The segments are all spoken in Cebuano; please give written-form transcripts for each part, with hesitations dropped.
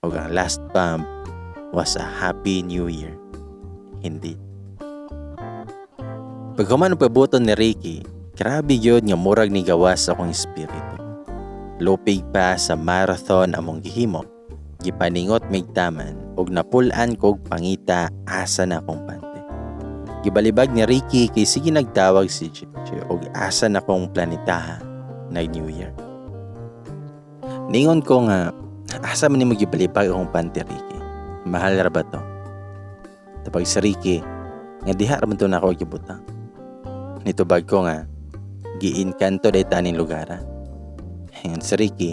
Ug ang last bump was a Happy New Year. Hindi. Paghuman og pabuton ni Ricky, grabe gyud nga murag ni gawas akong espiritu. Lupig pa sa marathon among gihimo. Gipaningot mig taman ug napul-an kog pangita asa na akong panty. Gibalibag ni Ricky kay sige nagtawag si JJ og asa na kong planetaha nag New Year. Ningon ko nga, "Asa man nimo gibalibag akong panty, Ricky? Mahal ra ba to?" Tubag si Ricky nga diha ra man to nako gibutang. Nitubag ko nga, "Giinkanto day taning lugar." Ingon si Ricky,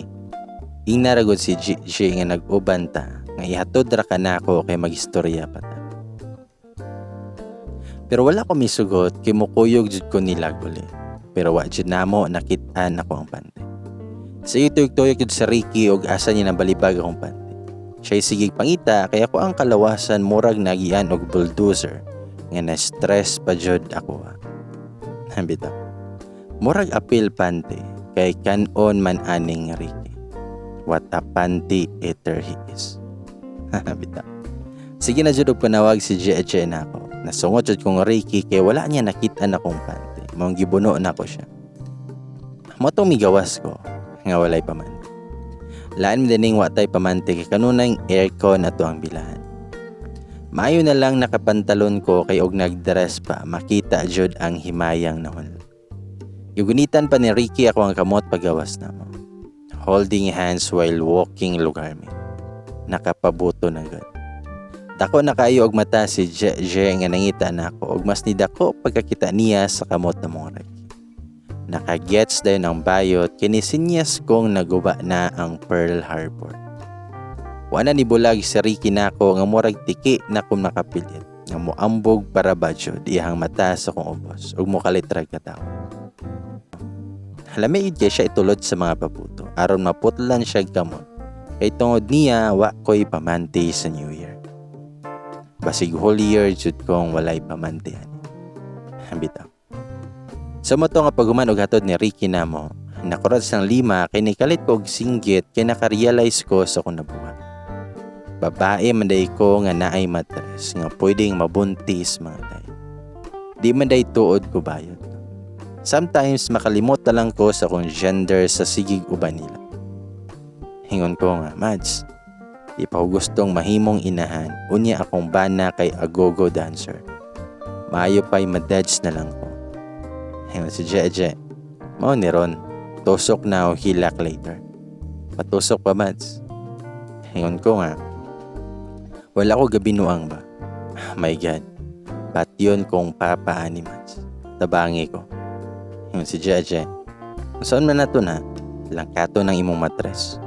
ingna ra gud si JJ nga nag-uban ta nga ihatod ra ka nako kay magistorya pa ta. Pero wala ko misugot kay mukuyog jud ko nila uli. Pero wa jud namo nakit-an ako ang panty. Sige tuyok-tuyok jud si Ricky og asa niya nabalibag akong panty. Siya'y sige pangita kay ako ang kalawasan murag nagian og bulldozer nga na-stress pa jud ako. Bitaw. Murag apil panty kay kanon man aning Ricky. What a panty eater he is. Bitaw. Sige na jud og panawag si JJ nako. Nasungot jud kong Ricky kay wala niya nakit-an akong panty. Maong gibuno nako siya. Mao tong migawas ko nga walay pamanti. Lain man dining wa tay pamanti kay kanunay aircon ato ang bilahan. Maayo na lang nakapantalon ko kay og nagdress pa makita jud ang himayang nahunla. Gigunitan pa ni Ricky ako ang kamot pagawas namo. Holding hands while walking lugar mi. Nakapabuto na gud. Dako na kayo og mata si JJ nga nangita nako og mas nidako pagkakita niya sa kamot na mong Ricky. Nakagets dayon ang bayot kini sinyas kong naguba na ang Pearl Harbor. Wala ni bulag si Ricky nako nga murag tiki na kung nakapilit nga moambog para ba jud iyang mata sa kong ubos ug mokalit ra katawa. Lami kay siya itulod sa mga pabuto aron maputlan siya kamot kay tungod niya wa ko'y pamanti sa New Year. Basig whole year jud kong walay pamanti ani. Bitaw. Sa mao to nga paghuman og hatod ni Ricky namo, nakurat sang 5 kay nikalit ko og singgit kay nakarealize ko sa akong nabuhat. Babae man day ko nga naay matres nga pwedeng mabuntis, mga day. Di man day tuod ko bayot. Sometimes makalimot na lang ko sa akong gender sa sigig uban nila. Hingon ko nga, "Mads, di pa ko gustong mahimong inahan, unya akong bana kay agogo dancer. Maayo pa'y madeds na lang ko." Hingon si Jeje, "Mao ni ron, tusok na o hilak later. Patusok pa, Mads." Hingon ko nga, "Wala ko gabinuang ba?" My God, bat yun kong papa ani, Mads. Tabangi ko. Hingon si Jeje, "Saan man nato na, langkato ng imong matres."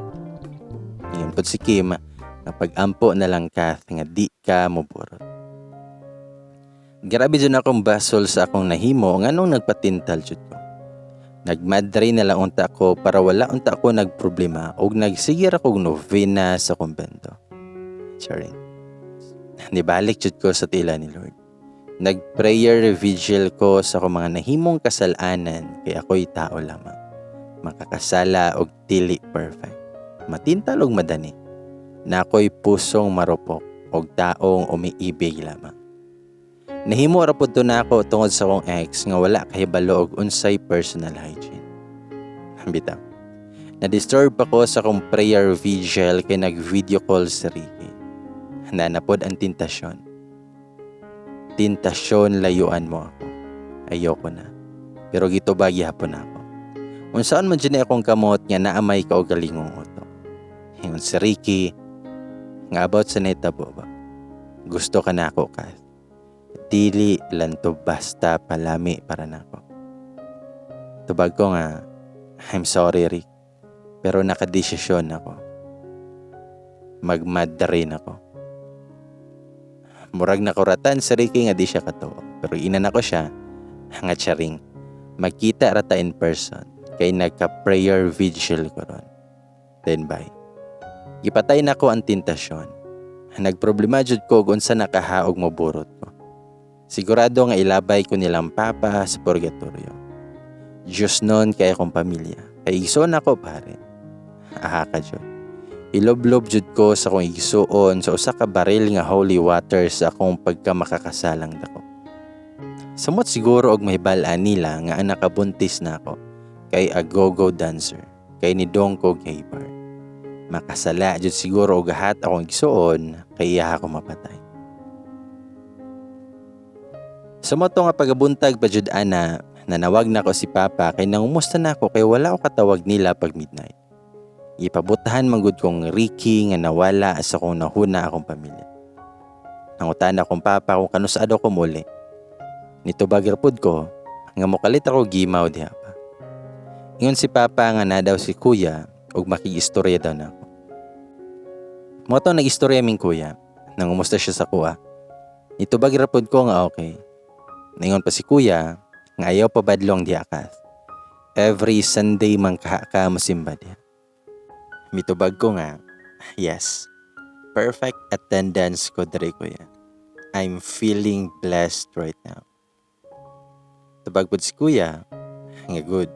Ingon pod si Kim, nga pag-ampo na lang Kath nga di ka moburot. Grabe jud akong basol sa akong nahimo nganong nagpatintal jud ko. Nagmadre na lang unta ko para wala unta ko nagproblema ug nagsigir akong novena sa kumbento. Charing. Nibalik jud ko sa tila ni Lord. Nag-prayer vigil ko sa akong mga nahimong kasalanan kay ako'y tao lamang. Makakasala og dili perfect. Matintal og madani. Na ako'y pusong marupok og taong umiibig lamang. Nahimo ra pud to nako tungod sa akong ex nga wala kahibalo og unsay personal hygiene. Bitaw. Na-disturb ako sa akong prayer vigil kay nag-video call si Ricky. Handa na pod ang tentasyon. Tentasyon, layuan mo ako. Ayoko na. Pero gitubag gihapon ako. Unsaon man jud akong kamot nga naamay ka og galingong utok. Ingon si Ricky nga about sa nahitabo ba. "Gusto ka na ako, Kath. Dili lang to basta palami para nako." Tubag ko nga, "I'm sorry, Rick. Pero nakadesisyon ako. Magmadre ako." Murag nakuratan si Ricky nga di siya katuo. Pero ina nako siya nga charing. Magkita ra ta in person kay nagka-prayer vigil ko ron. Then bye. Gipatay nako ang tentasyon. Nagproblema jud ko kung unsa nakahaog moburot ko. Sigurado nga ilabay ko nilang papa sa purgatorio. Diyos nun kay akong pamilya. Kay igsoon ako pare. Aha ka jud. Iloblob jud ko sa akong igsuon sa usa ka baril nga holy water sa akong pagkamakakasalang dako. Samot siguro og mahibal-an nila nga ang nakabuntis na ako kay a go-go dancer kay nidong ko gay bar. Makasala jud siguro og gahat akong igsuon kay iya ako mapatay. Sa moto nga pagabuntag pa jud ana, nanawag na ko si Papa kay nangumusta na ako kay wala ko katawag nila pag midnight. Ipabutahan man gud kong Ricky nga nawala sa kong nahuna akong pamilya. Nangutan akong papa kung kanus-a daw ko muli. Nitubag ra pud ko nga mokalit ako gimaw diha pa. Ingon si Papa nga na daw si Kuya ug makig-istorya daw nako. Mao to nag-istorya ming kuya. Nangumusta siya sa kuha. Nitubag ra pud ko nga okay. Ningon pa si Kuya nga ayaw pa badlong diha ka. Every Sunday man kaha ka mosimba diha. Mitubag ko nga, yes, perfect attendance ko diri, Kuya. I'm feeling blessed right now. Tubag pud si Kuya nga good.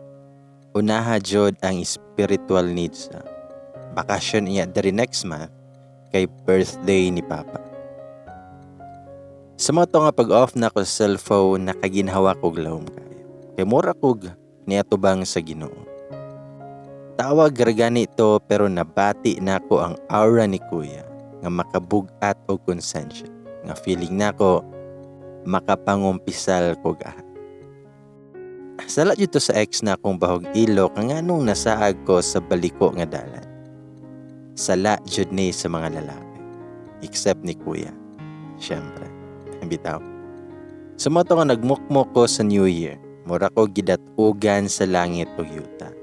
Unaha jud ang spiritual needs. Bakasyon iya diri next month kay birthday ni Papa. Sa mo to nga pag-off na ko sa cellphone, nakaginhawa kog lawom kayo. Kay mura kog niatubang sa Ginoo. Tawag ra gani to pero nabati nako ang aura ni Kuya nga makabug-at og konsensya. Nga feeling nako makapangumpisal ko gahat. Sala jud to sa ex na akong bahog ilo kang nganong nasaag ko sa baliko nga dalan. Sala jud ni sa mga lalaki. Except ni Kuya. Siyempre. Bitaw. Sa mo to nga nagmukmok ko sa New Year, mura ko gidatugan sa langit ug yuta.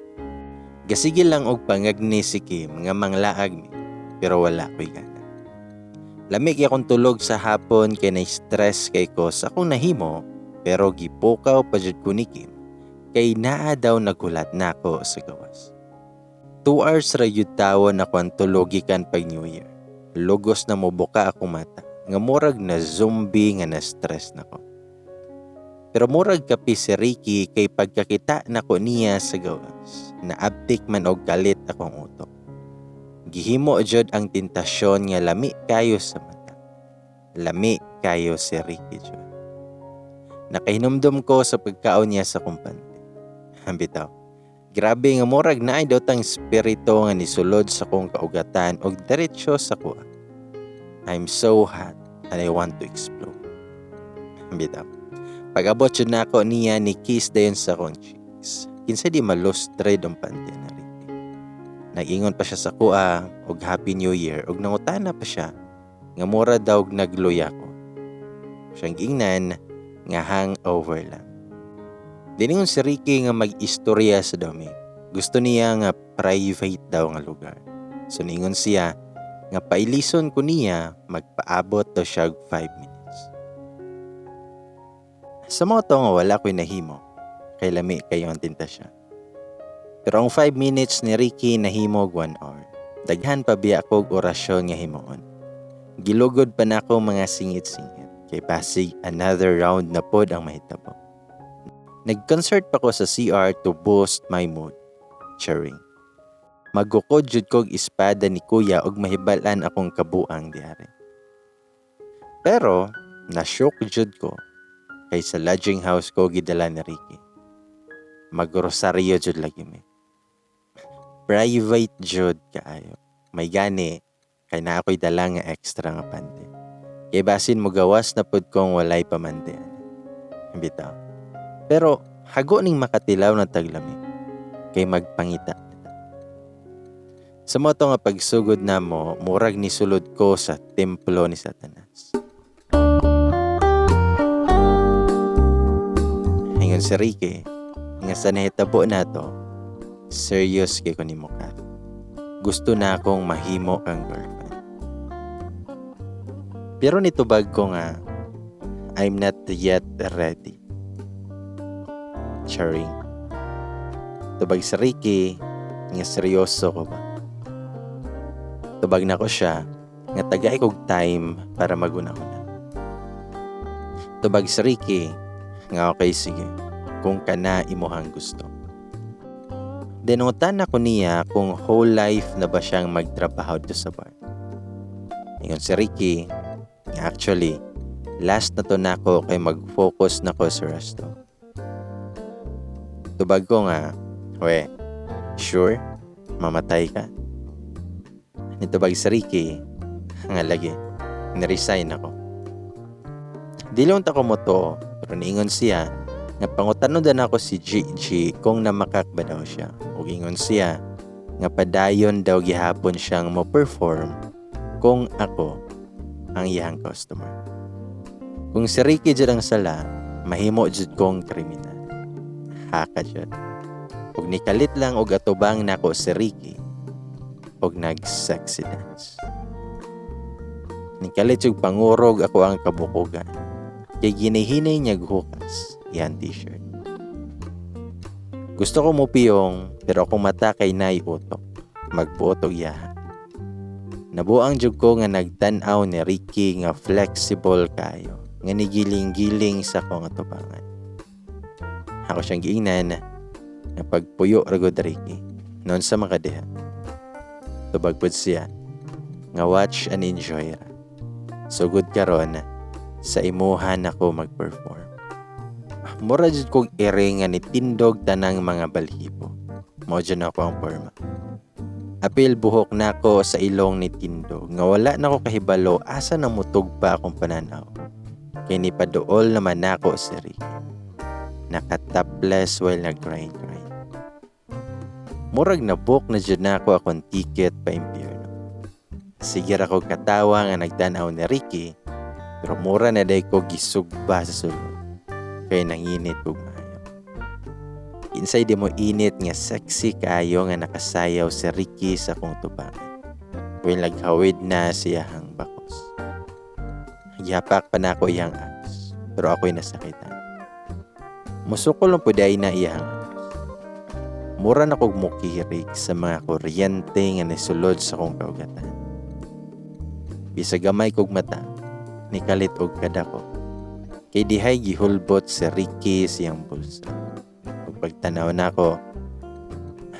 Gasige lang og pangagni si Kim nga manglaag mi, pero wala ko'y gana. Lami kay akong tulog sa hapon kay na-stress kay ko sa akong nahimo, pero gipukaw pa jud ko ni Kim kay naa daw naghulat nako sa gawas. 2 hours ra yud tawon ako ang tulog gikan pag New Year. Lugos na mobuka akong mata nga murag na zombie nga na-stress nako. Pero murag kapi si Ricky kay pagkakita nako niya sa gawas, naabtik man og kalit akong utok. Gihimo jud ang tentasyon nga lami kayo sa mata. Lami kayo si Ricky jud. Nakahinumdum ko sa pagkaon niya sa kumpante. Bitaw. Grabe nga murag naay daw tang spirito nga nisulod sa kong kaugatan og diretso sa kuha. I'm so hot and I want to explode. Bitaw. Pag-abot jud nako niya ni kiss dayon sa akong cheeks. Kinsa di malustre ang panty na Ricky. Nag-ingon pa siya sa kuha og Happy New Year og nangutana pa siya nga mura daw og nagluya ko. Siyang giingnan nga hangover lang. Diningon si Ricky nga mag-istorya sa dami. Gusto niya nga private daw nga lugar. So ningon siya nga pailison ko niya, magpaabot daw siya og 5 minutes. Sa mga to nga wala ko'y nahimo, kay lami kayo ang tentasyon. Pero ang 5 minutes ni Ricky nahimo og 1 hour. Daghan pa biya ko og orasyon nga himuon. Gilugod pa nako mga singit-singit kay basig another round na pod ang mahitabo. Nag-concert pa ko sa CR to boost my mood. Charing. Magukod jud kog espada ni Kuya og mahibal-an akong kabuang diari. Pero na-shock jud ko kay sa lodging house ko gidala ni Ricky. Magrosaryo jud lagi mi. Private jud kaayo. May gani kay naa ako'y dala nga extra nga panty. Kay basin mo gawas na pud kong walay pamantian. Bitaw. Pero hago ning makatilaw na taglami kay magpangita. Sa mo to nga pagsugod namo, murag ni sulod ko sa templo ni Satanas. Ingon si Ricky nga sa nahitabo nato, serious kay ko nimo ka. Gusto na akong mahimo kang girlfriend. Pero nitubag ko nga I'm not yet ready. Charing. Tubag si Ricky nga seryoso ko ba. Tubag na ko siya nga tagay kog time para maguna-una. Tubag si Ricky nga okay sige kung kana imuhang gusto. Dinungtan ako niya kung whole life na ba siyang magtrabaho dito sa bar. Ingon si Ricky, nga actually, last na to nako kay mag-focus na ko sa resto. Tubag ko nga, "We, sure, mamatay ka?" Nitubag si Ricky, nga lagi, niresign ako. Dili unta ko motuo, pero niingon siya, nga pangutanon din ako si GG kung namakak ba daw siya. Ug ingon siya, nga padayon daw gihapon siyang mo-perform kung ako ang iyang customer. Kung si Ricky jud ang sala, mahimo jud kong kriminal. Haka jud. Ug nikalit lang og atubang nako si Ricky og nag-sexy dance. Nikalit jud pangurog ako ang kabukugan. Kay ginihinay niya hukas iyang t-shirt. Gusto ko mupiyong, pero akong mata kay nay utok. Magbuot og iyaha. Nabuang jud ko nga nagtan-aw ni Ricky nga flexible kayo, nga nigiling-giling sa akong atubangan. Ako siyang giingnan nga pagpuyo ra gud, Ricky. Noon sa makadiha. Tubag pud siya nga watch and enjoy ra. Sugod karon sa imuha nako mag-perform. Mura jud kog ere nga nitindog tanang mga balhibo. Mao jud ako ang porma. Apil buhok nako sa ilong ni tindog nga wala nako kahibalo asa na mutugpa akong pananaw. Kay nipaduol naman nako si Ricky. Naka-topless while nag-grind grind. Murag na-book na jud nako akong ticket pa impyerno. Sige ra ko katawa nga nagtan-aw ni Ricky, pero mura na day ko gisugba sa sulod. Kay nanginit kog maayo. Kinsay di mo init nga sexy kaayo nga nakasayaw si Ricky sa akong tubangan, while naghawid na siyahang bakos. Gihapak pa nako iyang abs, pero ako'y nasakitan. Musukol lang pud na iyang abs. Mura na kog mukirig sa mga kuryente nga nisulod sa akong kaugatan. Bisag gamay kog mata, nikalit og kadako. Kay dihay gihulbot si Ricky siyang bulsa. Ug pagtanaw nako,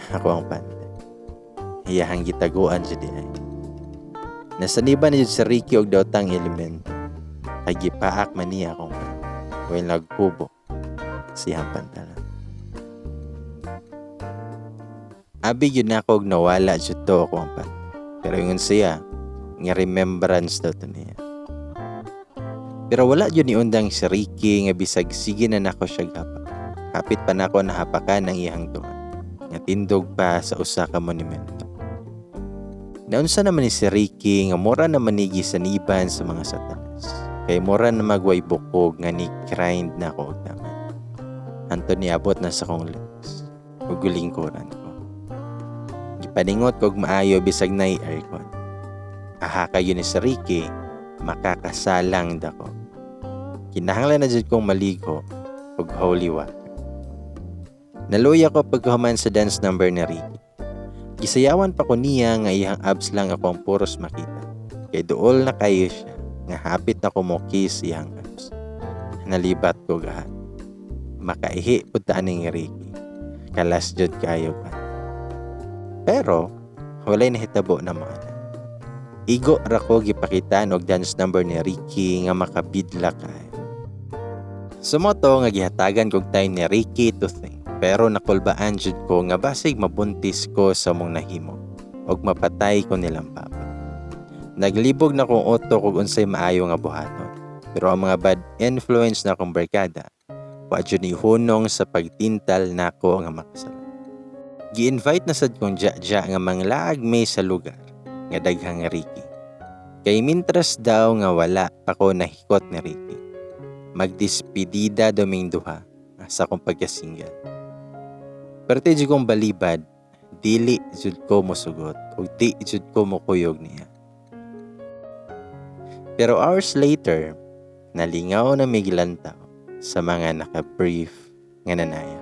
ako ang panty. Iyahang gitaguan siya dihay. Nasaniban na jud si Ricky og daotang elemento. Kay gipaak man niya akong panty while nagkubo siyang pantalon. Abi gyud nako og nawala jud to ako ang panty. Pero ingon siya nga remembrance daw to niya. Pero wala jud niundang si Ricky nga bisag sige na nako siya gapa. Hapit pa nako nahapakan ang iyang tunga nga tindog pa sa usa ka monumento. Naunsa naman ni si Ricky nga mura naman ni gisaniban sa mga satanas. Kay mura na magway bukog nga ni grind na ako og taman. Hantod niabot na sa kong legs ug gulingkuran ko. Gipaningot kog maayo bisag nay aircon. Aha kayo ni si Ricky, makakasalang dako. Kinahanglan na jud kong maligo og holy water. Naluya ko pagkahuman sa dance number ni Ricky. Gisayawan pa ko niya nga iyang abs lang ako ang puros makita. Kay duol na kayo siya nga hapit na ko mo kiss iyang abs. Nalibat ko gahat. Makaihi pud ta aning Ricky. Kalas jud kayo pa. Pero walay nahitabo na mga na. Igo ra ko gipakitaan og dance number ni Ricky nga makabidla kayo. Sumoto nga gihatagan kog time ni Ricky to think. Pero nakulbaan jud ko nga basig mabuntis ko sa mong nahimo ug mapatay ko nilang papa. Naglibog na kong utok og unsay maayo nga buhaton. Pero ang mga bad influence na akong barkada, wa jud ni hunong sa pagtintal nako nga makasala. Gi-invite na sad kong ja-ja nga manglaag may sa lugar nga daghang Ricky. Kay mintras daw nga wala pa ko nahikot ni Ricky. Magdispedida doming duha sa akong pagka-single. Pero ti kong balibad, dili jud ko mosugot ug di jud ko mokuyog niya. Pero hours later, nalingaw na miglantaw sa mga naka-brief nga nanaya.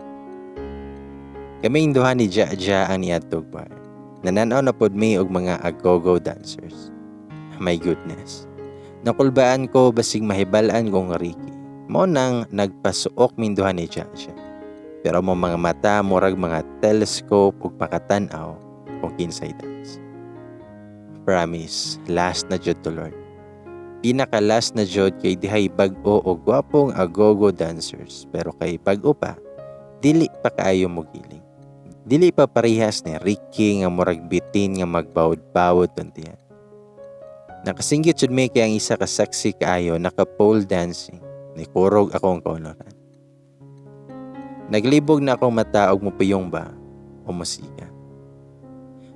Kaming duha ni Jaja ang niadtog bar. Nananaw na pod mi og mga agogo dancers. My goodness. Nakulbaan ko basig mahibal-an kong Ricky. Mao nang nagpasuok ming duha ni Jaja. Pero among mga mata murag mga telescope ug makatan-aw kung kinsay dance. Promise, last na jud to, Lord. Pinaka last na jud kay dihay bag-o og gwapong agogo dancers, pero kay bag-o pa, dili pa kaayo mogiling. Dili pa parehas ni Ricky nga murag bitin nga magbawod-bawod tuntiyan. Nakasinggit jud mi kay ang isa ka sexy kaayo naka pole dancing. Nikurog akong kaunoran. Naglibog na akong mata og mupiyong ba o musika.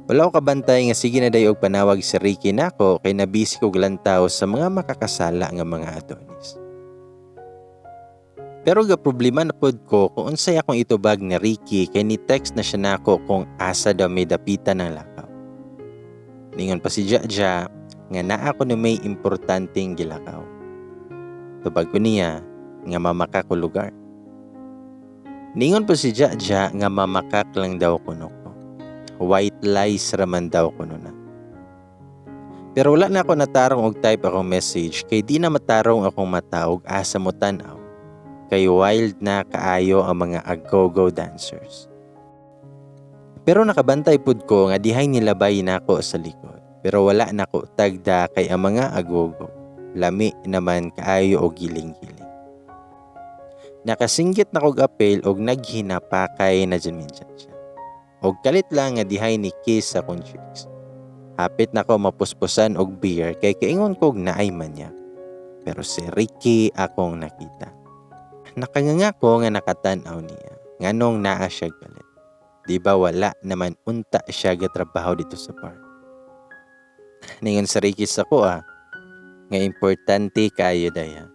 Wala ko kabantay nga sige na day og panawag si Ricky nako kay nabisi kog lantaw sa mga makakasala nga mga Adonis. Pero ga problema na pod ko kung unsay akong itubag ni Ricky kay ni text na siya nako kung asa daw may dapitan ng lakaw. Ningon pa si Jaja nga naa ko na may importanteng gilakaw. Tubag ko niya nga mamakak ko lugar. Ningon pa si Jaja nga mamakak lang daw kuno ko. White lies raman daw kuno na. Pero wala na ako natarong og type akong message kay di na matarong akong mata og asa mo tan-aw. Kay wild na kaayo ang mga agogo dancers. Pero nakabantay pud ko nga dihay nilabay nako sa likod. Pero wala nako tagda kay ang mga agogo lami naman kaayo og giling-giling. Nakasinggit na kog apel og naghinapakay na dyan minsan siya. Og kalit lang nga dihay ni kiss sa akong cheeks. Hapit na ko mapuspusan og beer kay kaingon kog naay man niya. Pero si Ricky akong nakita. Nakanganga ko nga nakatan-aw niya. Nganong naa siya galit. Di ba wala naman unta siya gatrabaho dito sa bar? Ningon sa Ricky sa ko nga importante kayo daya.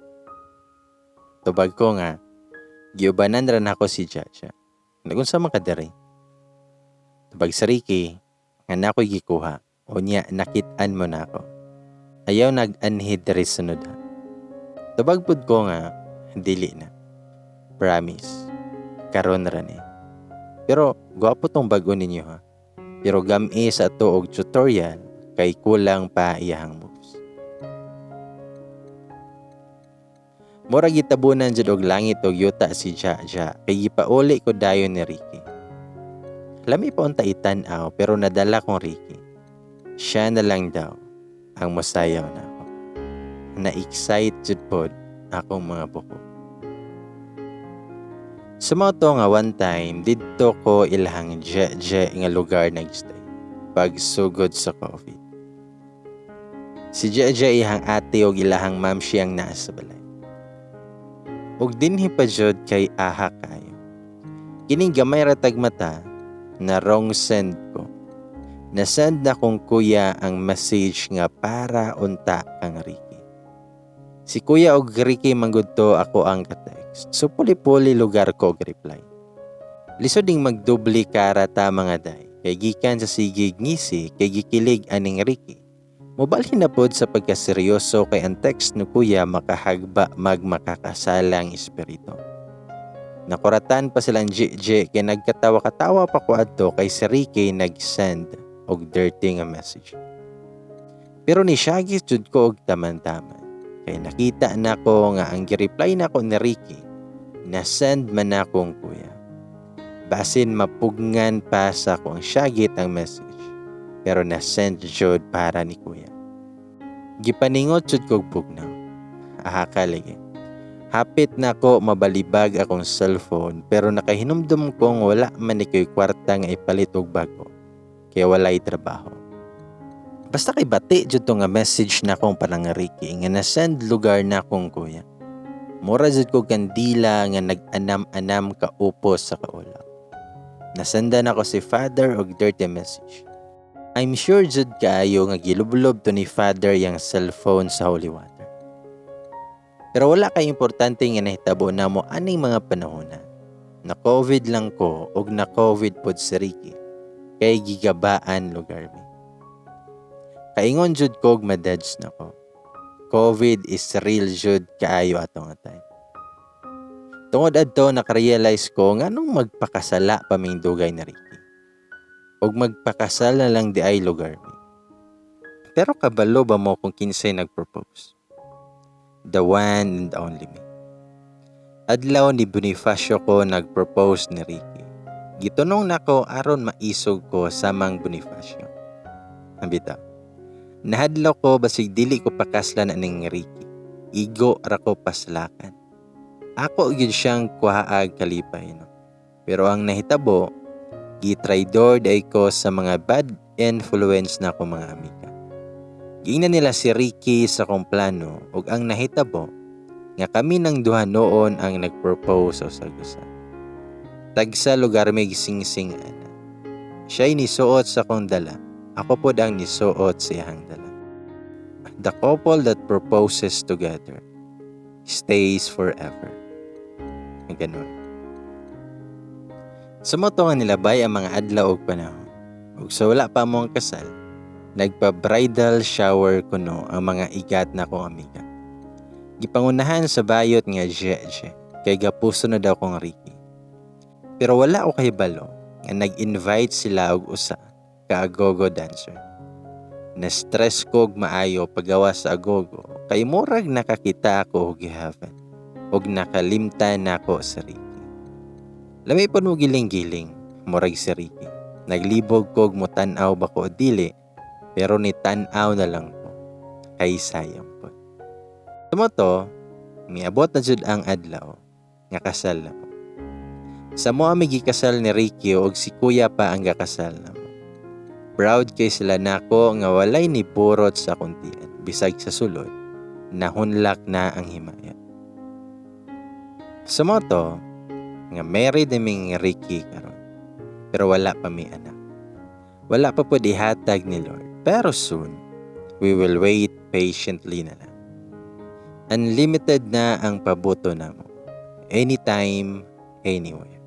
Tubag ko nga, giubanan ra nako si Jaja. Nagunsa man ka diri? Tubag sa Ricky, nga nako'y gikuha, o niya nakit-an mo na ako. Ayaw nag-anhid diri sunod ha. Tubag pud ko nga, dili na. Promise. Karon ra ni. Pero gwapo tong bag-o ninyo ha. Pero gami sa ato og tutorial kay kulang pa iyahang moves. Mura gitabunan jud og langit og yuta si Jaja kay gipauli ko dayon ni Ricky. Lami pa unta itan-aw pero nadala kong Ricky. Siya na lang daw ang mosayaw na ako. Na-excite jud pod akong mga buko. Sa to nga one time, didto ko ilahang je-je nga lugar nagstay pagsugod sa COVID. Si Jeje ihang ate og ilahang mamshi ang naa sa balay. Ug dinhi pa jud kay aha kayo. Kining gamay ra tag mata na wrong send ko. Nasend na kong kuya ang message nga para unta kang Ricky. Si kuya og Ricky manggod to ako ang ka-text. So puli-puli lugar ko og reply. Lisod ding magdubli kara ta mga day. Kay gikan sa sigig ngisi kay gikilig aning Ricky. Mobalhin na pod sa pagkaseryoso kay ang text no kuya makahagba magmakakasalang espiritu. Nakuratan pa silang JJ kay nagkatawa-katawa pa ko adto kay si Ricky nag-send og dirty nga message. Pero ni Shaggy jud ko og taman-taman. Kay nakita na ko nga ang gi-reply nako ni Ricky na send man akong kuya. Basin mapugngan pa sa ko ang syagit ang message. Pero na-send jud para ni kuya. Gipaningot jud kog bugnaw. Aha ka lagi. Hapit na ko mabalibag akong cellphone pero nakahinumdum kong wala man ni ko'y kwarta nga ipalit og bago. Kaya walay trabaho. Basta kay bati jud to nga message na akong panangariki nga na-send lugar na akong kuya. Mura jud ko kandila nga nag-anam-anam ka upos sa kaulaw. Nasendan ako si father og dirty message. I'm sure jud kaayo nga gilublob to ni father yang cellphone sa holy water. Pero wala kay importante nga nahitabo namo aning mga panahon na. Na COVID lang ko og na COVID pod si Ricky. Kay gigabaan lugar mi. Kaingon jud kog madeds na ko. COVID is real jud kaayo ato nga time. Tungod adto nakarealize ko nganong magpakasala pa ming dugay na Ricky. Og magpakasal na lang di ay lugar mi. Pero kabalo ba mo kung kinsay nagpropose? The one and only me. Adlaw ni Bonifacio ko nag-propose ni Ricky. Gitunong nako aron maisog ko samang Bonifacio. Ambitaw. Nahadlok ko basig dili ko pakaslan aning Ricky. Igo ra ko paslakan. Ako gyud siyang kuhaag kalipay, no. Pero ang nahitabo, gitraidor day ko sa mga bad influence na ko mga amiga. Giingnan nila si Ricky sa akong plano ug ang nahitabo nga kami nang duha noon ang nagpropose sa usag-usa. Tagsa lugar may singsing ana. Siya'y nisuot sa akong dala. Ako pod ang nisuot sa iyang dala. The couple that proposes together stays forever. Ganun. Sa mao to nga nilabay ang mga adlaw og panahon. Ug sa wala pa mo ang kasal, nagpa-bridal shower kuno ang mga igat na akong amiga. Gipangunahan sa bayot nga Jeje, kay gapuso na daw kong Ricky. Pero wala ko kahibalo nga nag-invite sila og usa ka agogo dancer. Na-stress ko og maayo pagawa sa agogo kay murag nakakita ako og heaven ug nakalimtan nako si Ricky. Lami pod mo giling-giling, murag si Ricky. Naglibog ko og motan-aw ba ko o dili, pero ni tan-aw na lang ko kay sayang pod. Mao to, miabot na jud ang adlaw nga kasal na mo. Sa mo ami gikasal ni Ricky og si kuya pa ang gakasal na mo. Proud kay sila nako nga walay ni burot sa kuntian bisag sa sulod nahunlak na ang himaya. Sa mao to nga married na ming Ricky karon pero wala pa mi anak. Wala pa pod ihatag ni Lord, pero soon we will wait patiently na lang. Unlimited na ang pabuto namo. Anytime, anywhere.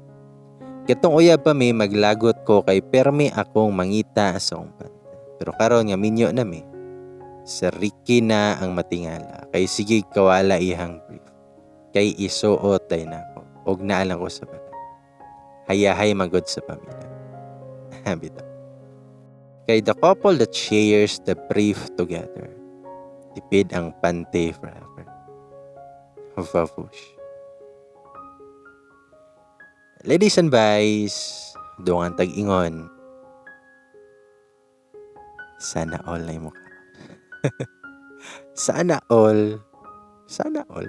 Katong uyab pa mi, maglagot ko kay permi akong mangita sa akong pante. Pero karon nga minyo na mi, si Ricky na ang matingala kay sige kawala iyang brief. Kay isuot day nako og naa lang ko sa balay. Hayahay magod sa pamilya. Bitaw. Kay the couple that shares the brief together, tipid ang pante forever. Vavush. Ladies and boys, dungan tag-ingon. Sana all na mukha. Sana all. Sana all.